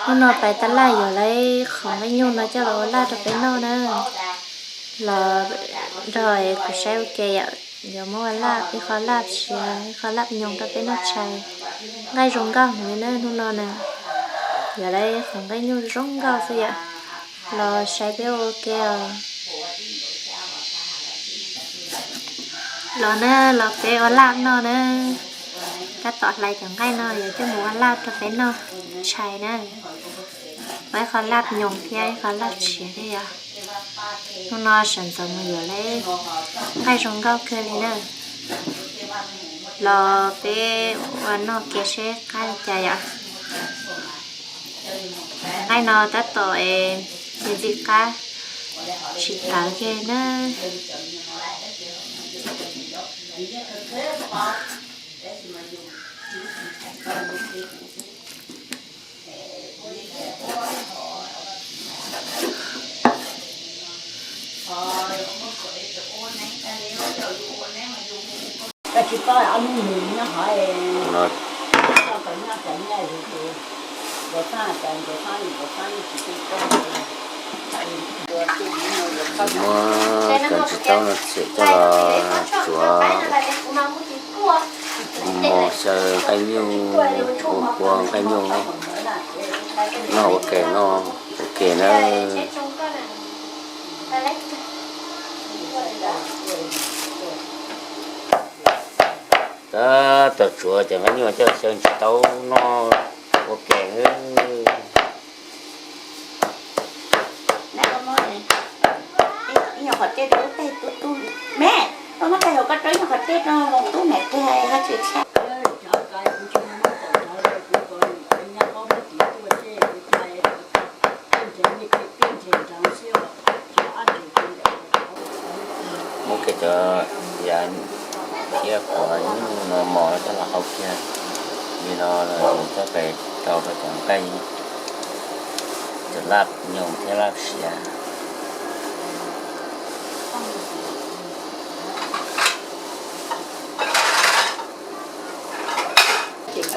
Hnub no pais tab laj yuav lawv qhov nqaij nyuj no coj los ua laj rau peb noj na. Los nrog kuv saib ua ke yom, yuav muab ua laj, ib qho laj siav, ib qho laj nyoos rau peb noj tshais. Nqaij zoo nkauj heev li na hnub no na. Yuav lawv qhov nqaij nyuj zoo nkauj xwb yom. Los saib peb ua ke os. Los na, los peb ua laj noj na. Tab tom hlais cov nqaij no yuav coj mus ua laj rau peb noj tshais na. Ua ib qho laj nyoos thiab ib qho laj siav thiab yom. Hnub no sawv ntxov mus yuav lawv nqaij zoo nkauj kawg li na. Los peb ua noj ke seb qab li cas yom. Nqaij no tab tom es ntxim qab, tsis tawv kiag na. Muab cov ntsis taub no txiav coj los tsuav mos xyaw nqaij nyuj, ua kua nqaij nyuj, noj ua ke, noj ua ke na. Tab tom tsuav cov nqaij nyuj coj xyaw ntsis taub noj ua ke. Muab kiag cov yav thiab qhov nyuj no mos coj los hau kiag li no, coj pem rau rau cov nqaij, cov laj nyoos thiab laj siav.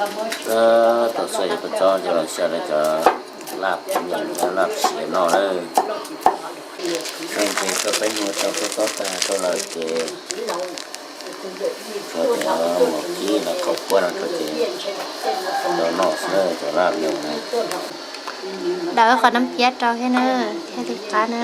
Tom xuas yuav kua txob coj los xyaw rau cov laj nyoos thiab laj siav no na. Txheej ntses tau peb nyuag tau kua txob tag rau lawm ces tsuav cov mos kib los khaum kuab no rau ces tau noj xwb cov laj nyoos na. Daws qhov nab phiab rau thiab na, thiaj li qab na.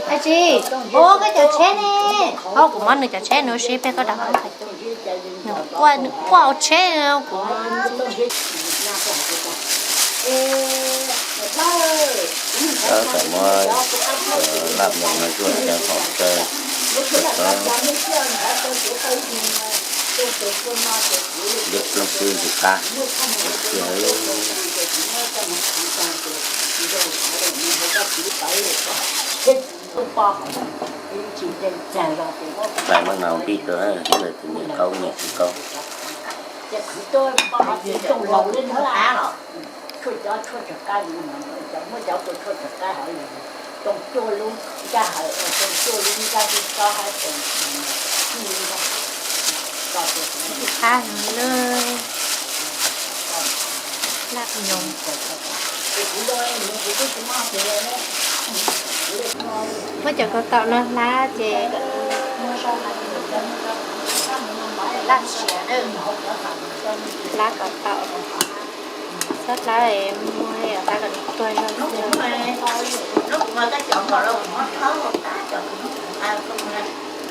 Ab tsi, ua koj cov tsheb ne, ho kuv muab nws cov tsheb nws ua si peb koj daws qhov ntawd. Nws quaj, nws quaj ua tsheb kuv. Tab tom muab laj nyoos no zuaj cov hom caw, liab ploog xwb ntxim qab. Hlais maj no npij rau, ntawm tus niam qaub niam tsis qaub. Qab heev li laj nyoos. Muab cov kaus taum no hlab ces muab zog laj siav, hlab kaus taum, txhob hlab muag, hlab kom nws tuag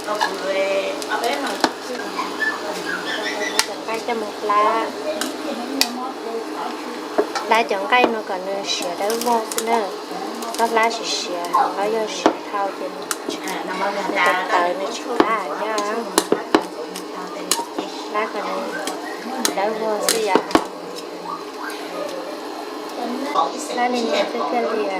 zog xwb. Cov nqaij coj mus hlab, hlab cov nqaij no kom nws siav dawb vog xwb na. Txhob hlab siav siav, hlab yog siav dhau ces nws tawv tawv nws tsis qab thiab. Hlab kom nws dawb vog xwb yom. Hlab li no thiaj li qab na.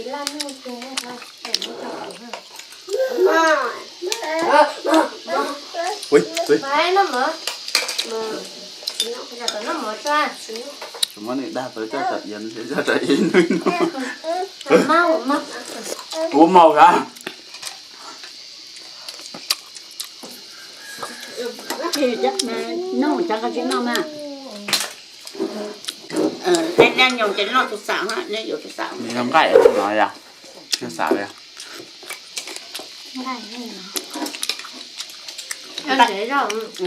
txiv laj nug tus no, txiv nug rau kuv. Ui, ui. Noj mov. Noj mov tso. Tsis muab nws dag tau coj tsam iav, coj tsam iav nug nug. Ua mov a. Noj cov ko tsis noj mas. Nyob tus xav, nyob tus xav. Nws yog nqaij no yog, yog xav li.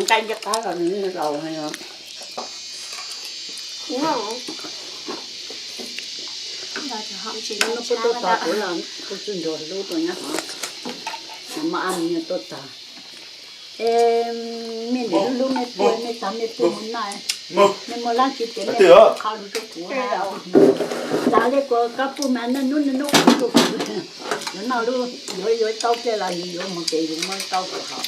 Nqaij ncej qab los nws laus. Kuv tuaj tog kuv los kuv tsis nrog lub tuaj nyob hov, nws muaj ab nws tuaj tog. Es mej niam lub lub mej puj, mej tog mej puj mus noj, mej muaj dab tsi ces mej qha lug rau kuv. Txav li kuv koj puj mas niaj hnub niaj hnub qha rau kuv. Yuav noj lub, yuav yuav tau kiag los yus yuav mus ces yus muab tau kuv hov.